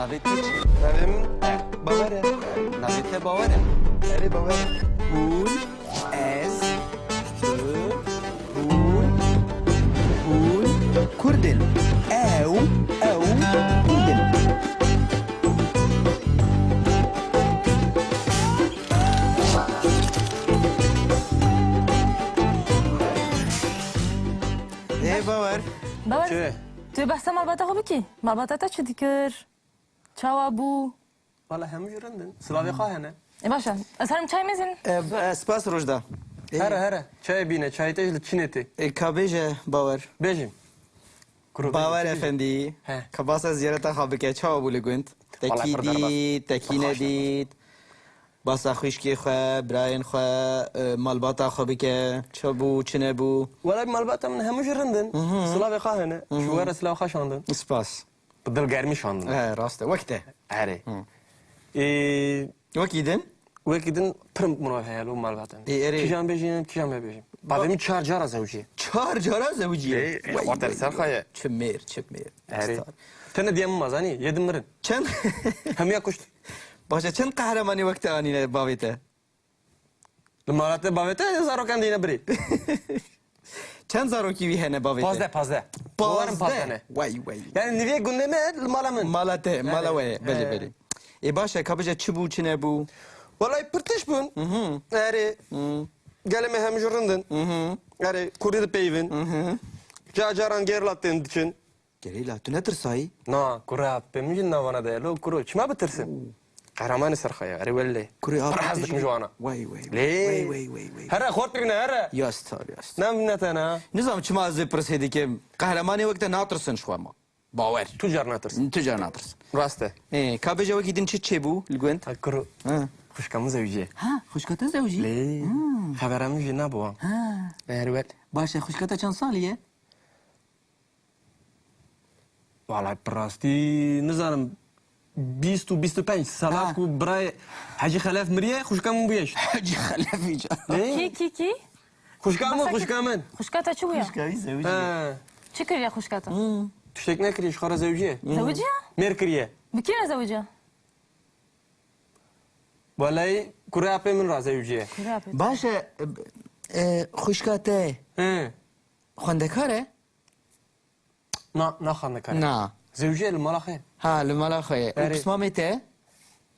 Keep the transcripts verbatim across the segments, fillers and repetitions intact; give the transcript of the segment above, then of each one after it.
Navê te çi? Navê min Bawer e. Navê te Bawer e? Erê, Bawer e. Hûn, ez, tu, hûn, hûn Kurd in. Ew, ew Kurd in. Ê Bawer. Bawer, Çi? Tu behsa malbata xwe bikî? Malbata te çi dikir? Çawa bû? Wala hemû jî rind in. Silavê xwe hene. E, baş e. Ez herim çay mezin. E, b-, e, spas Rojda. E, Here, here. Çayê bîne, çayê te jî li çînê tê. E, ka bêje Bawer. Bêjim. Kuro Bawer bêjim. Efendî. He. Ka basa ziyareta xwe bike, çawa bû li gund? Wala Tekî pir derbas. Dît, tekî Xweş nedît. Basa xwişkê xwe, birayên xwe, e, malbata xwe bike. Çi bû, çi nebû? Wala malbata min hemû jî rind in. Hı hı. Silavê xwe hene. Hı hı. Ji we re silav xwe şandin. Spas. Bi dilgermî şandin. He, rast e. Wek te. Erê. Hı. Ê, Wekî din? Wekî din pir mirov heye li malbata min. Ê, erê. Kîjan bêjin, kîjan mebêjin. Ba- Bavê min çar cara zewiciye. Çar cara zewiciye? Ê, ê, Vay, orter vay, ser vay. Xaye. Çi mêr, çi mêr. Erê. Star. Tene diye min mazanî, yê din mirin. Çend? Hemiya kuşt. Baş e, çend qehremanî wek te anîne bavê te? Li mala te bavê te ya zarokan dîne birî? Çend zarokî wî hene bavê te? Pazdeh, pazdeh. Bawerim pazdeh ne. Way, way. Yani nivê gundê me li mala min. Mala te, mala we ye. Belê, belê. Ê baş e, ka bêje çi bû, çi nebû? Welay pir tişt bûn. Mhm. Erê. Mhm. Gelê me hemû jî rind in. Mhm. Erê, kurdî dipeyivin. Mhm. Ca caran gerîla tên diçin. Gerîla, tu netirsayî? Na, kuro apê min jî navana de ye. Lo kuro, çima bitirsin? Oo. Qehremanê Serxaya, erê wellê. Kurê apê te jî? Pir hez dikim ji wana. Way, way, way. Lê. Way, way, way, way. Here, xort bigine, here. Ya star, ya star. Nem ne te ne. Nizam çima ez vê pirsê dikim. Qehremanê wek te natirsin ji xwe ma. Bawer. Tu car natirsin. Tu car natirsin. Rast e. Ê, ka bêje wekî din çi çêbû li gund? Ha, kuro. Ha. Xwişka min zewicî. Ha, xwişka te zewicî? Lê. Hmm. Xebera min jî nabû. Ha. Her wet. Baş e, xwişka te çend salî ye? Wala bi rastî nizanim, bîst û bîst û pênc sala ku birayê Hecî Xelef miriye, xwişka min bûye. Hecî Xelef îcar. Ne? Kî, kî, kî? Xwişka min, xwişka min. Xwişka te çi bûye? Xwişka wî zewicî. He. Çi kiriye xwişka te? Hmm. Tiştek nekiriye, ji xwe re zewiciye. Hmm. Zewiciye? Mêr kiriye. Bi kî re zewiciye? Welay kurê apê min re zewiciye. Kurê apê te. Baş e, e, xwişka te He. xwendekar e? Na, na xwendekar e. Na. Zewiciye li mala xwe. Ha, li mala xwe ye. Û Erê. Pismamê te?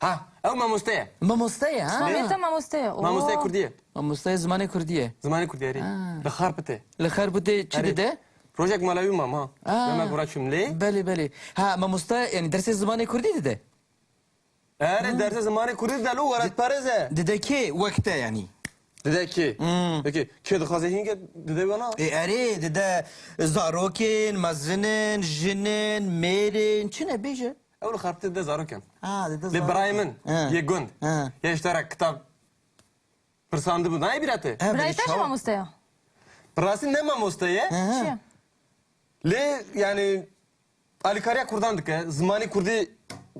Ha, ew mamoste ye. Mamoste ye, ha? Pismamê te mamoste ye. Mamoste Oo. Kurdî ye. Mamoste zimanê kurdî ye. Zimanê kurdî ye, erê. Ha. Li Xarpitê. Li Xarpitê çi Erê. Dide? Rojek mala wî mam, ha. Aa. Dema gora çûm lê. Belê, belê. Ha, mamoste, yani dersê zimanê kurdî dide? Erê, dersê zimanê kurdî dide, lo welatperêz e. Dide kê? Wek te yani. Dide kê? Hmm. Peki, kê dixwaze hînke dide wana? E, erê, dide zarokên, mezinin, jinin, mêrên, çi ne bêje? Ew li Xarpitê dide zarokan. Ha, dide zarokan. Lê birayê min, Ha. Yê gund. Ha. Ya ji te re kitab pirsandibû. Nayê bîra te? Ha, Birayê belê te jî çawa? Mamoste ya? Bi rastî ne mamoste ye. Hı hı. Çi ye? Lê, yani, alîkariya kurdan dike, zimanê kurdî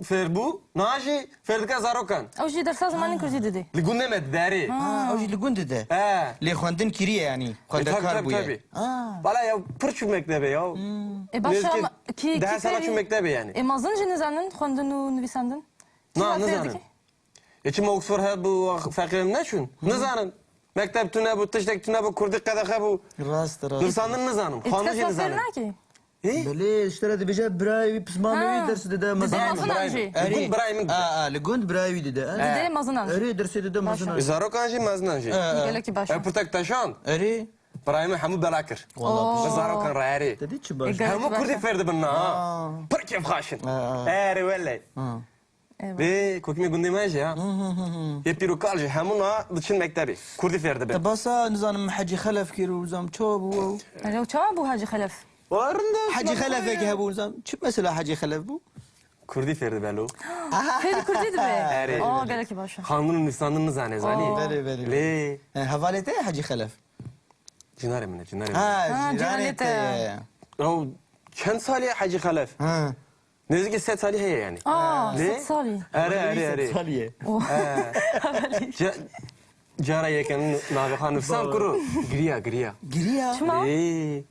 fêr bû, niha jî fêr dike zarokan. Ew jî dersa zimanê kurdî didê. Li gundê me dide, erê. Ha, ew jî li gund dide. He. Lê xwendin kiriye, yanî, E, tabii, xwendekar tabii, bûye. Tabii. Ha. Bala ya, pir çû mektebê ya. Hmm. E, baş Nêzîkî ama kî, deh kî sala fêrî? Çû mektebê, yani. E, mezin jî nizanin xwendin û nivîsandin? Na, nizanin. Çima fêr dike? E, çima Oxford hebû, feqê em neçûn? Nizanin. Mekteb tune bû, tiştek tune bû, kurdî qedexe bû. Rast, rast. Nivîsandin nizanim, E, xwendin jî nizanim. Nakî? Ê? Belê, ji te re dibêje birayê wî pismamê wî Ha. ders dide Dide mezinan. Mazinan jî. Erê. Li gund birayê min dide. A, a, li gund birayê wî dide, ha? Dide mazinan jî. Erê, dersê dide Baş e. mazinan jî. Zarokan jî mezinan jî. Ha, ha. Gelekî baş e. Ew pirtek teşand. Erê. Birayê min hemû bela kir. Wallah, Oo. Bi zarokan re erê. Te dî çi baş? E, gelekî Hemû baş kurdî e. Fêr dibin na. Ha. Pir kêfxaş in. Ha, ha. Erê wele. Ha. Eyvallah. Lê kokimê gundê me jî ya. Hı, hı, hı, hı. Yê pîr û kal jî hemû niha diçin mektebê. Kurdî fêr dibin. Te basa, nizanim, Hecî Xelef kir û zam çawa bû ew? Alo, çawa bû Hecî Xelef? Wala rind e, Hecî Xelef wek hebû, zam çi mesela Hecî Xelef bû? Kurdî fêr dibe lo. Fêrî kurdî dibe. Erê. Aa, gelekî baş e. Xwendin û nivîsandin nizane, zanî? Oo. Belê, belê, belê. Lê. E, hevalê te ye Hecî Xelef? Cinarê min e, cinarê min e. Ha, Ha, ciranê ciranê te te. ye. Ew çend salî ye Hecî Xelef? Ha. Nêzîkî sed salî heye yani. Aa, Lê? Sed salî. Erê, erê, erê. Sed salî ye. Oh. He. Ca-, cara yekem navê xwe nivîsand Baba. Kuro. Giriya, giriya. Giriya? Çima? Lê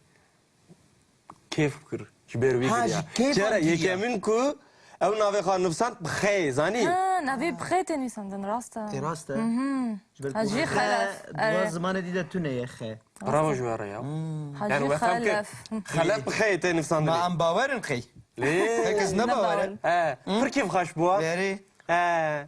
kêf kir. Ji ber wî Ha, giriya. Ji kêf Cara giriya. Yekemin ku Ew navê xwe nivîsand bi xê, zanî? Ha, navê bi xê tê nivîsandin, rast e. Tê rast e. Mhm. Ji ber ku Hacî xe, Xelef, di wan evet. Zimanê dî de tune ye xe. Bravo ji we re ya. Hmm. Hacî Yani we fem kir. Xelef. Xelef bi xê tê nivîsandinê. Ma em bawer in qey? Lê. Hekes ne bawer e. He, pir kêfxweş bû. Berê. He.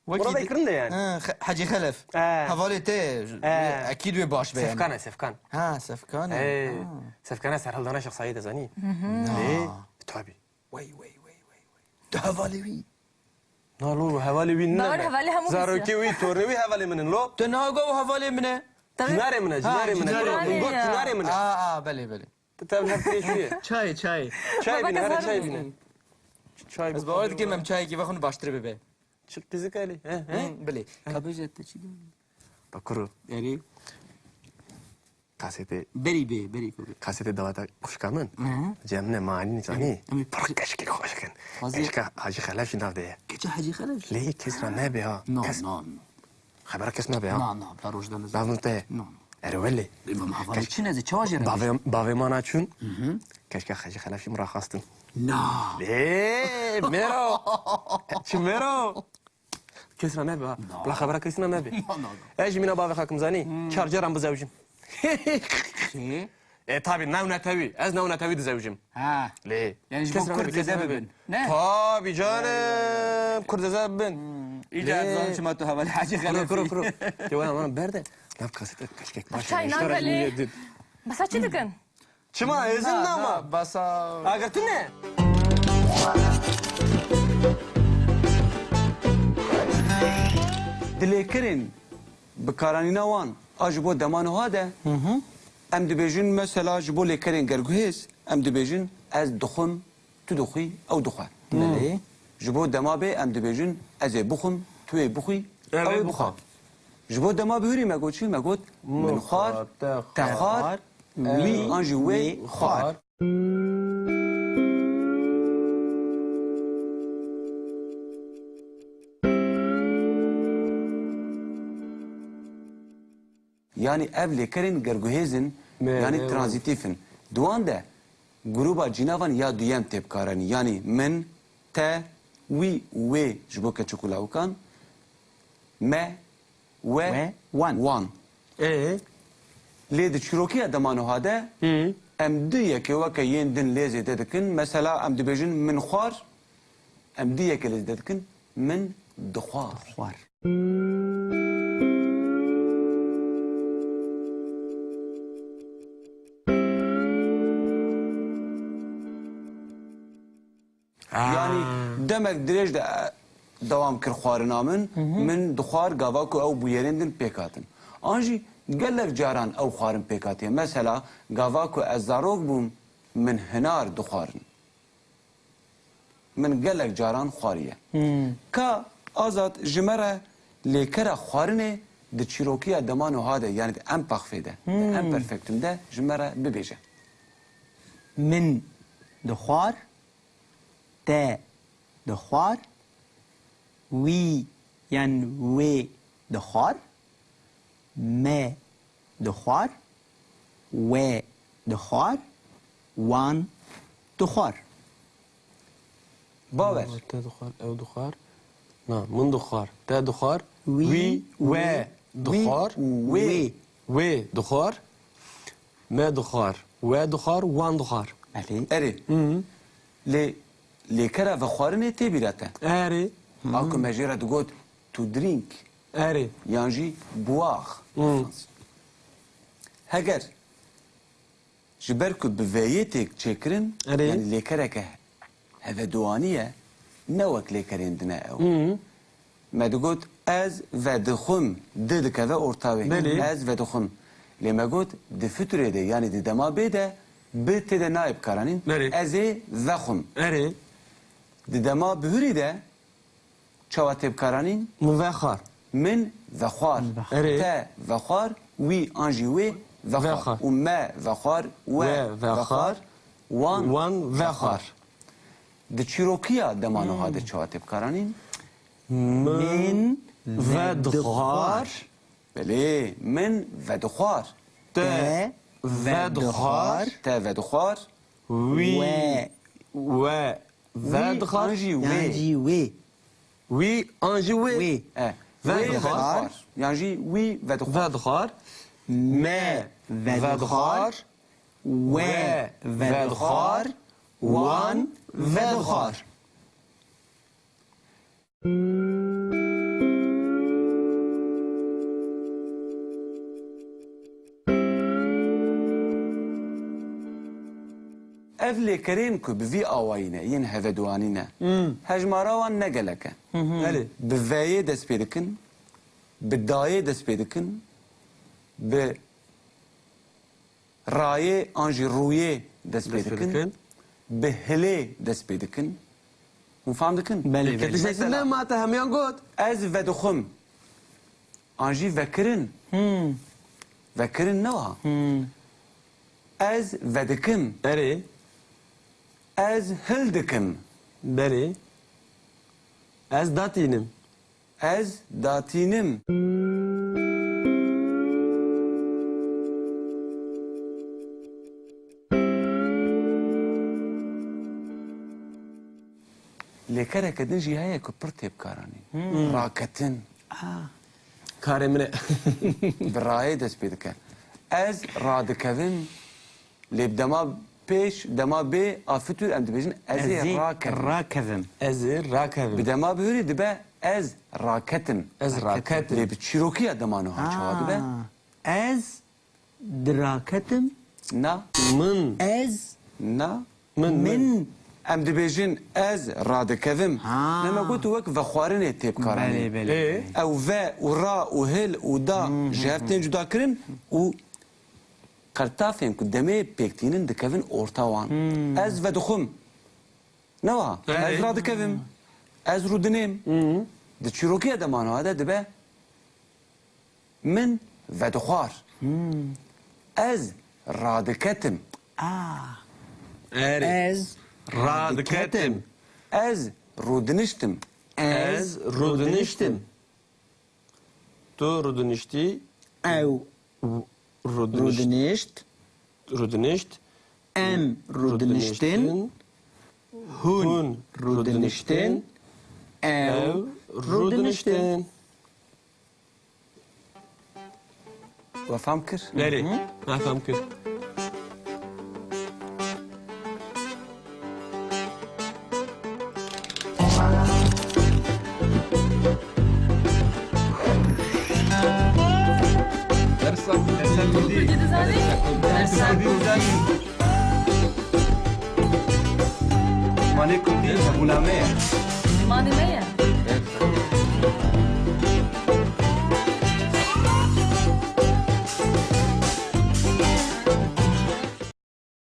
Wekî Buna di-, vekirinde yani. Ha, Xe-, Hecî Xelef. He. Hevalê te, He. Ekîd wê baş be yani. Sefkan e, Sefkan. Ha, Sefkan e. He. Ha. Sefkan e serhildana Şexsayê de zanî. Na. Lê, tabii. Wey, wey, wey, wey, wey. Tu hevalê wî. Na lo, hevalê wî ne. Dawar hevalê hemû Zarokê wî, tornê wî hevalê min in lo. Tu nago û hevalê min e. Tabii. Cinarê min e, Ha, cinarê min e. cinarê Min got, Ya. cinarê min e. Aa, aa, belê, belê. Tu tev her tê şûyê. Çay, çay. Çay Baba bîne, here kazandı. Çay bîne. Çay Ez bi bawer xwe dikim bîne. Em çayekî vexwin baştir bibe. Çi qîzik elî? He, he? Hı, bilê. Kabêje te çi diyor? Bakuru. Erê. Kasetê. Berî bê, berî ku bê. Kasetê dawata xuşka min. Hı hı. Cemine malî nizanî. Em ê Pir keşkê xweş kin. Xwazî- Keşka Hacî Xelef jî nav de ye. Keçe Hacî Xelef? Lê kes ra nebe ha. No, Kes no, no. Xebera kes nebe ha. Na, na, bila roj de nizam. Bavim te. Na, na. Ere wele. Ê, ma hevalê çi ne, çawa jê re Bavê, bavê mana çûn. Hı hı. Keşke Hacî Xelef jî min raxastin. Na. Ê, mero. Çi mero? Kes ra nebe ha. Na. Bila xebera kes ra nebe. Na, na, na. Ez jî mîna bavê xakim zanî. Hmm. Çar caran bizewjim. Çi? E, tabi, newnetewi. Ez newnetewi dizewjim. Ha. Lê. Yani ji bo Kes ra Kurd nebe, kes ra zêde nebe. Bibin. Ne? Tabi canım. Kurd zêde bibin. Hmm. Îca Lê. Dizan çima tu hevalê Hacî Kuro, Xelefî. Kuro, kuro. Ke waya bana berde. Nav kasete keşkek baş. Çay Eşkara nagale. Jî din. Basa çi dikin? Çima ezin Na, nama? Na, basa. Agirtine. Dilêkirin. Bi karanîna wan a ji bo dema niha de, Hı hı. em dibêjin, mesela ji bo lêkerên gerguhêz, em dibêjin, ez dixwim, tu dixwî, ew dixwe. Belê. Ji bo dema bê em dibêjin, ez ê bixwim, tu ê bixwî, Ew ew ê ê bixwe. Bixwe. Ji bo dema bihurî me got çi? Me got, Min min xwar, xwar, te te xwar, xwar, wî ew an jî wê wê xwar. Xwar. Yanî ev lêkerên gerguhêz in, Me, yanî me, tranzîtîf in. Di wan de grûba cînavan ya duyem tê bikaranî. Yanî min, te, wî, wê ji bo keçik û lawikan, me, we, We, wan. Wan. Ê? Lê di çîrokiya dema niha de Hı. em du yekê weke yên din lê zêde dikin. Mesela em dibêjin min xwar, em du yekê lê zêde dikin min dixwar. Xwar. Aa. Yanî demek dirêj de, e, dewam kir xwarina min, Hı hı. min dixwar gava ku ew bûyerên din pêk hatin. An jî gelek caran ew xwarin pêk hatiye. Mesela gava ku ez zarok bûm, min hinar dixwarin. Min gelek caran xwariye. Hmm. Ka Azad ji me re lêkera xwarinê di çîrokiya dema nuha de, yanî di Empexfê de, di Hmm. Emperfektum de ji me re bibêje. Min dixwar, te dixwar, wî yan wê dixwar, me dixwar, we dixwar, wan dixwar. Bawer. Te dixwar, ew dixwar. Na, min dixwar, te dixwar, Wî, wî, we wî, dixwar, wî, wê, wê. Wê dixwar, me dixwar, we dixwar, wan dixwar. Belê. Erê. Hı. Lê lêkera vexwarinê tê bîra te. Erê. A ku me jê re digot to drink. Erê. Yan jî boire. Hı. Heger ji ber ku bi veyê tê çêkirin, Erê. Yanî lêkereke hevedowanî ye, ne wek lêkerên din e ew. Hı. Me digot, ez vedixwim, di dikeve orta wê. Belê. Ez vedixwim. Lê me got, di fiturê de, yanî di dema bê de, bi tê de nayê bikaranîn. Belê. Ez ê vexwim. Erê. Di dema bihurî de çawa tê bikaranîn? Min vexwar. Min vexwar. Min vexwar. Erê. Te vexwar, wî an jî wê vexwar. Vexwar. Û me vexwar, we We vexwar. Vexwar, wan Wan vexwar. Vexwar. Di çîrokiya dema nuha de Hmm. çawa tê bikaranîn? Min Min vedixwar. vedixwar. Belê, min vedixwar. Te Te vedixwar. vedixwar. Te vedixwar. Wî We. we Vedixwar. An jî wê. Yan jî wê. Wî an jî wê. Wê. E, wê vedixwar. Yan jî wî vedixwar. Vedixwar. Me vedixwar. We vedixwar. Wan vedixwar. Ev lêkerên ku bi vî awayî ne, yên heveduanî ne. Hmm. Hejmara wan ne gelek e. Belê. Bi veyê dest pê dikin, bi dayê dest pê dikin, bi rayê an jî rûyê dest pê dikin, bi hilê dest pê dikin. Hûn fam dikin? Belê, belê. Mesela, ma te hemiyan got. Ez vedixwim. An jî vekirin. Hmm. Vekirin ne wa? Hmm. Ez vedikim. Erê. Ez hil dikim. Belê. Ez datînim. Ez datînim. Lêkereke din jî heye ku pir tê bikaranîn. Hmm. Raketin. Ah. Karê min e. Bi rayê dest pê dike. Ez radikevim, lê bi dema pêş, dema bê a fitûr em dibêjin ez ê rakevim. Ez ê rakevim. Bi dema bihurî dibe ez raketim. Ez raketim. Lê bi çîrokiya dema niha çawa dibe? Ah. Ez diraketim. Na. Min. Ez. Na. Min, min. Min. Em dibêjin ez radikevim. Ha. Ne me got wek vexwarinê tê bikaranîn. Belê, belê. Ê? Ew ve û ra û hil û da ji hev tên cudakirin û qertafên ku demê pêk tînin dikevin orta wan. Hmm. Ez vedixwim. Ne wa? Erê. Ez radikevim. Ez rûdinêm. Hı. Di çîrokiya dema niha de dibe min vedixwar. Hı. Ez radiketim. A. Erê. Ez radiketim. Radiketim. Ez rûdiniştim. Ez rûdiniştim. Tu rûdiniştî. Ew rûdinişt. Rûdinişt. Rûdinişt. Em rûdiniştin. Rûdiniştin. Hûn rûdiniştin. Ew rûdiniştin. We fam kir? Erê, me fam kir. Dersa, dersa kurdî. Kurdî dizanî? Dersa kurdî dizanî. Zimanê kurdî hebûna me ye.